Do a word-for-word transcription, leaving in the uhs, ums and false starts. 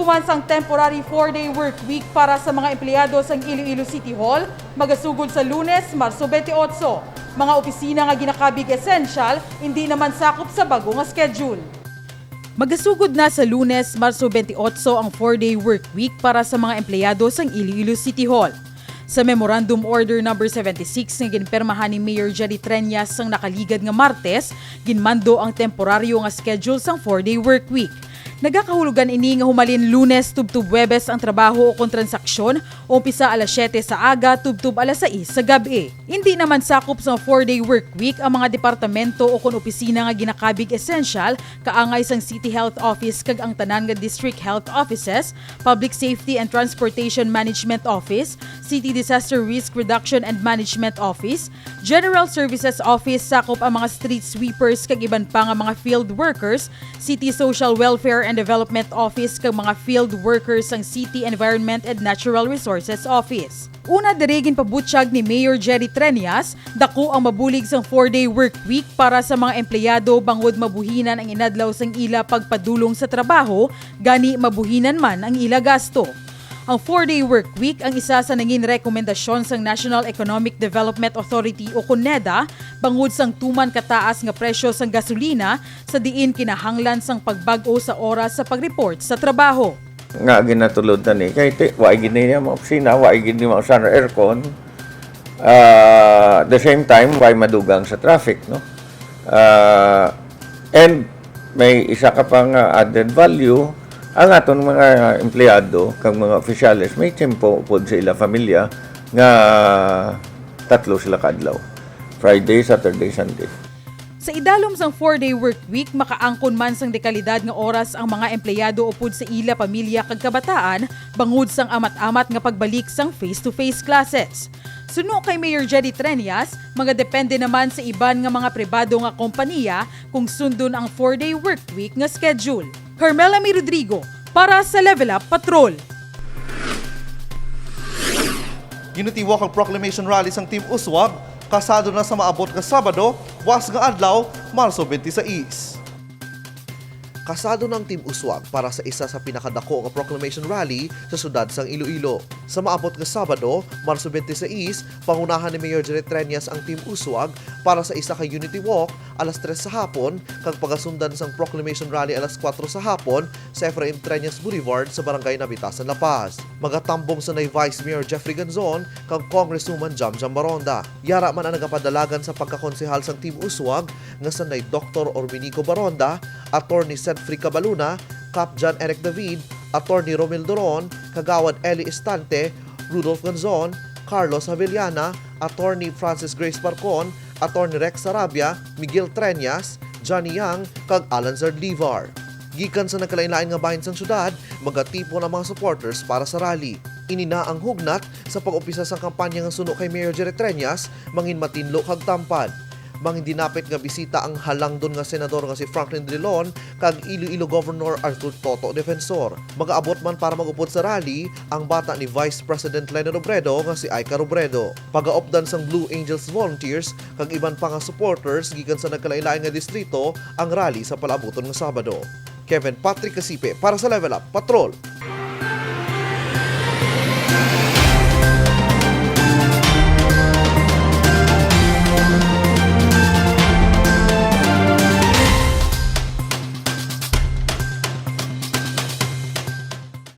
Human sang temporary four-day work week para sa mga empleyado sang Iloilo City Hall, magasugod sa Lunes, Marso twenty-eight. Mga opisina nga ginakabig essential, indi naman sakop sa bag-o nga schedule. Magasugod na sa Lunes, Marso twenty-eight, ang four-day work week para sa mga empleyado sang Iloilo City Hall. Sa Memorandum Order Number seventy-six nga ginpirmahan ni Mayor Jerry Treñas sang nakaligad nga Martes, ginmando ang temporaryo nga schedule sang four-day work week. Nagakahulogan ini nga humalin Lunes tubtob Huwebes ang trabaho ukon transaksyon, umpisa alas siyete sa aga tubtob alas sais sa gab-i. Indi naman sakop sa four-day work week ang mga departamento ukon opisina nga ginakabig essential, kaangay sang City Health Office kag ang tanan nga District Health Offices, Public Safety and Transportation Management Office, City Disaster Risk Reduction and Management Office, General Services Office, sakop ang mga street sweepers kag iban pa nga mga field workers, City Social Welfare and Development Office kag mga field workers sang City Environment and Natural Resources Office. Una diri, ginpabutyag ni Mayor Jerry Treñas, dako ang mabulig sang four-day work week para sa mga empleyado bangod mabuhinan ang inadlaw sang ila pagpadulong sa trabaho, gani mabuhinan man ang ila gasto. Ang four-day work week ang isa sa nangin rekomendasyon sang National Economic Development Authority o kon NEDA bangod sang tuman kataas nga presyo sang gasolina, sa diin kinahanglan sang pagbag-o sa oras sa pag-report sa trabaho. Nga ginatulod na ni kay ti, wa gid niya mga opisina, wa gid niya mga aircon. Ah, the same time, wa madugang sa traffic, no? Ah, and may isa ka pang, ah, added value, ang aton mga empleyado kag mga opisyales may tiyempo pod sa ila pamilya nga tatlo sila ka adlaw, Friday, Saturday, Sunday. Sa idalom sang four-day work week, makaangkon man sang dekalidad nga oras ang mga empleyado upod sa ila pamilya kag kabataan bangod sang amat-amat nga pagbalik sang face-to-face classes. Suno kay Mayor Jerry Treñas, magadepende naman sa iban nga mga pribado nga kompanya kung sundon ang four-day work week nga schedule. Carmela May Rodrigo para sa Level Up Patrol. Ginutiwak ang proclamation rally sang Team Uswag, kasado na sa maabot nga Sabado, buas nga adlaw, Marso twenty-six. Kasado na ang Team Uswag para sa isa sa pinakadako nga proclamation rally sa siyudad sang Iloilo. Sa maabot nga Sabado, Marso twenty-six, pangunahan ni Mayor Jerry Treñas ang Team Uswag para sa isa ka unity walk alas tres sa hapon kag pagasundan sang proclamation rally alas kuwatro sa hapon sa Efraim Treñas Boulevard sa Barangay Nabitasan, La Paz. Magatambong sanday Vice Mayor Jeffrey Ganzon kag Congresswoman Jamjam Baronda. Yara man ang nagapadalagan sa pagkakonsehal sang Team Uswag nga sanday Doktor Orminico Baronda, Attorney Sedfrey Cabaluna, Kap John Eric David, Attorney Romel Doron, Kagawad Eli Estante, Rudolph Ganzon, Carlos Havillana, Attorney Francis Grace Barcon, Attorney Rex Sarabia, Miguel Treñas, Johnny Yang, kag Alan Zardlivar. Gikan sa nagkalain-lain nga bahin sang syudad, magatipon ang mga supporters para sa rally. Ini na ang hugnat sa pag-umpisa sang kampanya nga suno kay Mayor Jerry Treñas, mangin matinlo kag tampad. Mangin dinapit nga bisita ang halangdon nga senador nga si Franklin Drilon kag Iloilo Governor Arthur Toto Defensor. Magaabot man para mag-upod sa rally ang bata ni Vice President Leni Robredo nga si Aika Robredo. Pagaupdan sang Blue Angels volunteers kag iban pa nga supporters gikan sa nagkalain-lain nga distrito ang rally sa palaabuton nga Sabado. Kevin Patrick Casipe para sa Level Up Patrol.